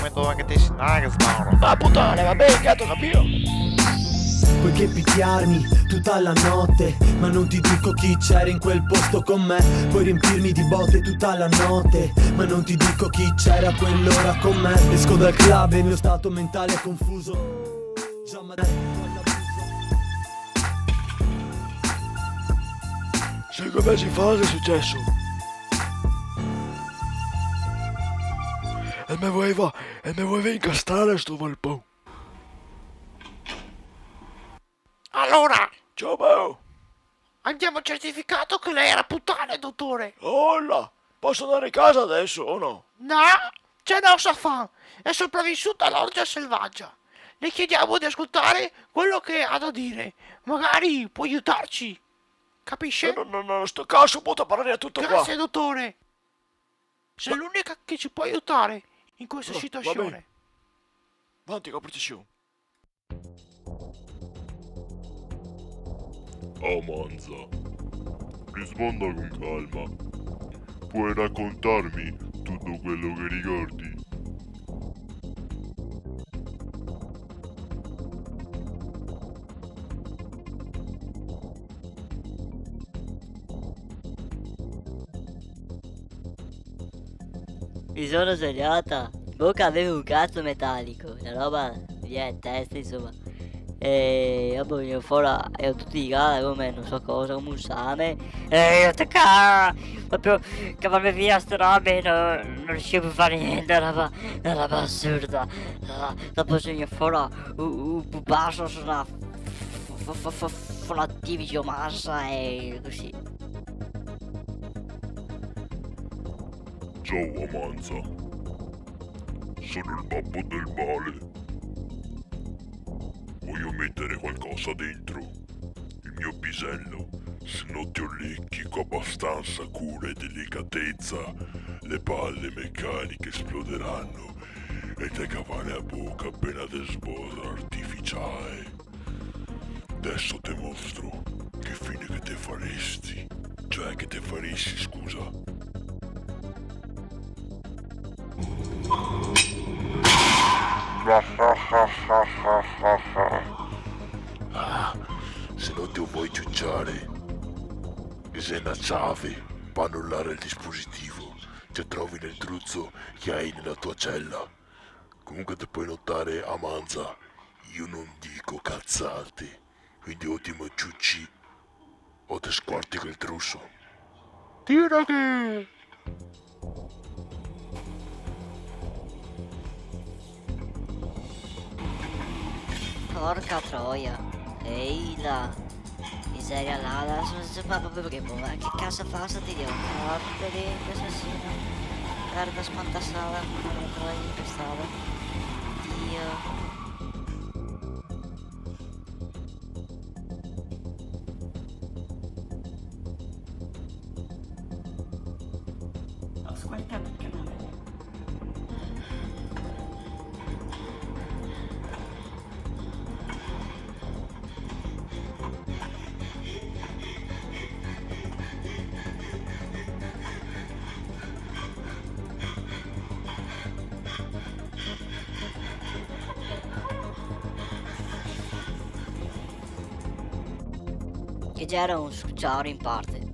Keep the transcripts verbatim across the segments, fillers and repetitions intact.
Come dove che te si naga, sbaro. Ah, putane, va ben, gato, capìo? Puoi che picchiarmi tutta la notte, ma non ti dico chi c'era in quel posto con me. Puoi riempirmi di botte tutta la notte, ma non ti dico chi c'era quell'ora con me. Esco dal club e il mio stato mentale è confuso. Già ma Secondo me si fa che è suceso. E me voleva, e me voleva incastare sto valpon. Allora, ciao, Beo. Abbiamo certificato che lei era puttana, dottore. Ola, posso andare a casa adesso o no? No, c'è nostra fan. È sopravvissuta all'orgia selvaggia. Le chiediamo di ascoltare quello che ha da dire. Magari può aiutarci. Capisce? No, no, no, no, sto caso, puta, parlare a tutto qua. Grazie, dottore. Sei l'unica che ci può aiutare in questa situazione. Oh, va ben. Vanti co precision. Amanza, risponda con calma. Puoi raccontarmi tutto quello che ricordi? Mi sono svegliata. Boh, che avevo un cazzo metallico, una roba via in testa, insomma. E dopo vegnevo fora, ero tuto di gara come non so cosa, come un same. E io, tocca proprio cavarmi via ste robe, no, non riuscivo più a fare niente, una roba, una roba assurda. Ah, dopo se vegnevo fora un, un pupasso su una f-, f-, f-, f-, una division massa e così. Ciao, Amanza. Sono il babbo del male. Voglio mettere qualcosa dentro il mio pisello, se no ti ho lecchi con abbastanza cura e delicatezza, le palle meccaniche esploderanno e te cavare a boca appena te sborra artificiale. Adesso te mostro che fine che te faresti. Cioè che te faresti, scusa. Ah, se no te vuoi ciucciare, che sei una ciave, per annullare il dispositivo, te trovi nel truzzo che hai nella tua cella. Comunque te puoi notare, Amanza, io non dico cazzate, quindi o ti me ciucci o te squartico il truso. Tira che! Porca troia. Ehi là. Miseria là, là, adesso non si fa proprio che, boh, ma che cazzo fa sto tizio? Morto lì, che assassino. Guarda, spantasala, guarda, troia, impestata. Dio. Ho squartato il canale. Che gera un scuciaro in parte.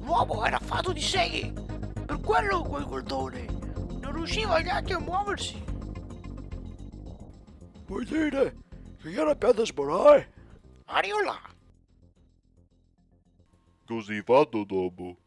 L'uomo era fatto di seghe, per quello quel guardone non riusciva neanche a muoversi. Vuol dire che era più da sborare? Ariola! Cos'hai fatto dopo?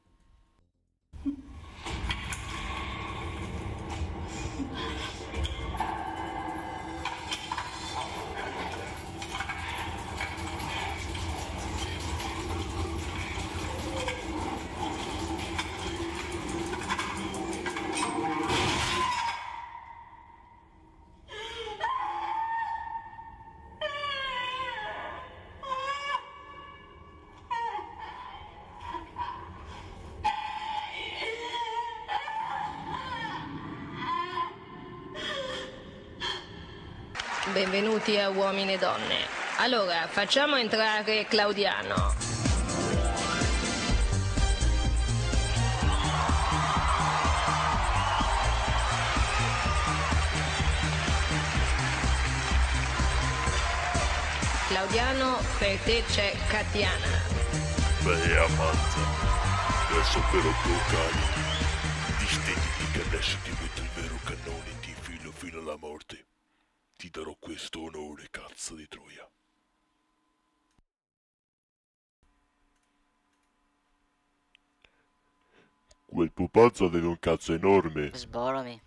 Benvenuti a Uomini e Donne. Allora, facciamo entrare Claudiano. Claudiano, per te c'è Catiana. Beh, ammazza. Adesso però tu, cani. Distenditi che adesso ti metto il vero cannone e ti infilo fino alla morte. Ti darò questo onore, cazzo di troia. Quel pupazzo aveva un cazzo enorme. Sborami.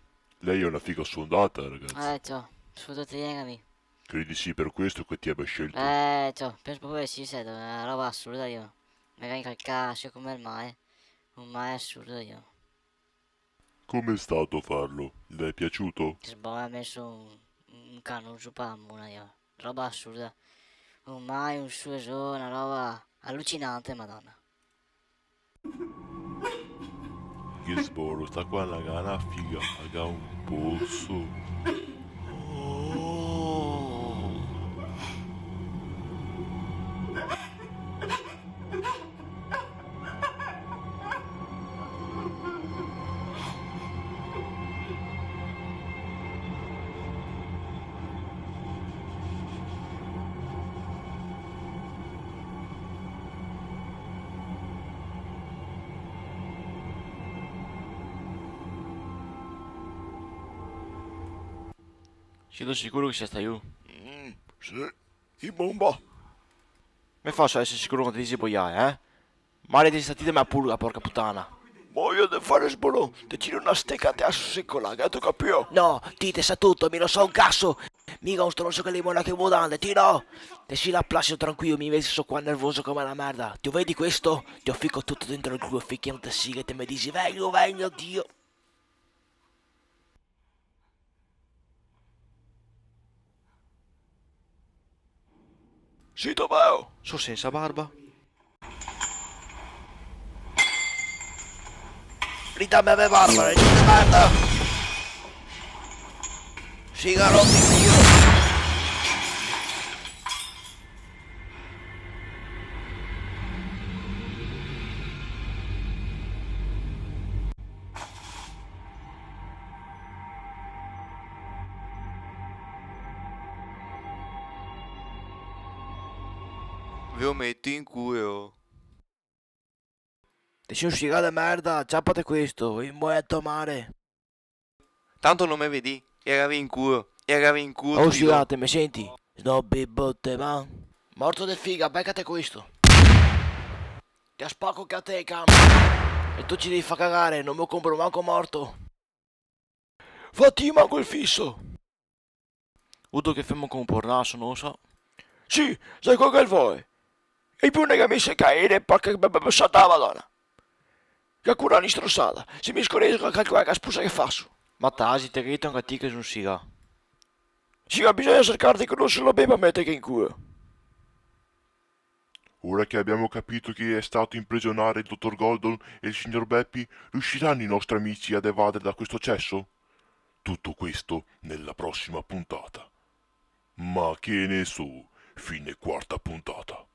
Lei è una figa sfondata, ragazzi. Eh, ciò, sfondata, mi. Credi sia per questo che ti abbia scelto? Eh, ciò, penso proprio che sì, sai, è una roba assurda, io. Mi vengo al cazzo come il male. Un male assurdo, io. Com'è stato farlo? Le è piaciuto? Che sbava, ha messo un, un canuso per la mula, io. Roba assurda. Un mai, un su e zo, una roba allucinante, madonna. Che sboro, sta qua la gana figa, paga un pozzo. Oh. Sito sicuro che sia stà lu? Mm, sì. Chi bomba? Me faso a esar sicuro che no te disi boiae, eh? Mare de statite me purga, porca putana. Moio de fare sbolon, te tiro na steca, te aso seco là, gato capìo? No, ti te sa tuto, mi no so un caso. Miga un stronso che le monache mudande, ti no! Te si là placido tranquilo, mi invese so qua nervoso come la merda. Te vedi questo? Te lo fico tuto dentro el culo finché no te sighe e te me disi: "Vegno, vegno, Dio!" Sito veo? So sensa barba. Ridame a me barba, eh, merda! Sigaroti, Dio! Ve lo meto in culo. Te si un sigà de merda, ciapate questo, in boia a to mare. Tanto no me vedì, e gavì in culo, e gavì in culo. Oh, sigà, te me senti? Snobi botte man. Morto de figa, becate questo. Te spaco che a te, cam. E ti ci devi far cagare, no me lo compro manco morto. Fati manco el fiso. Vuto che femo co un pornaso, no so. Sì, sa quel che el vol. E i pune che mi se cae, porca b-, b-, santa madona. Che cura ni strosada. Se mi scoreso che calcola che spusa che faso. Ma tasi, te credo anca ti che son sigà. Sì, ma bisogna sercarte che no se lo beva, mete che in culo. Ora che abbiamo capito chi è stato a imprigionare il dottor Gordon e il signor Bepi, riusciranno i nostri amici ad evadere da questo cesso? Tutto questo nella prossima puntata. Ma che ne so, fine quarta puntata.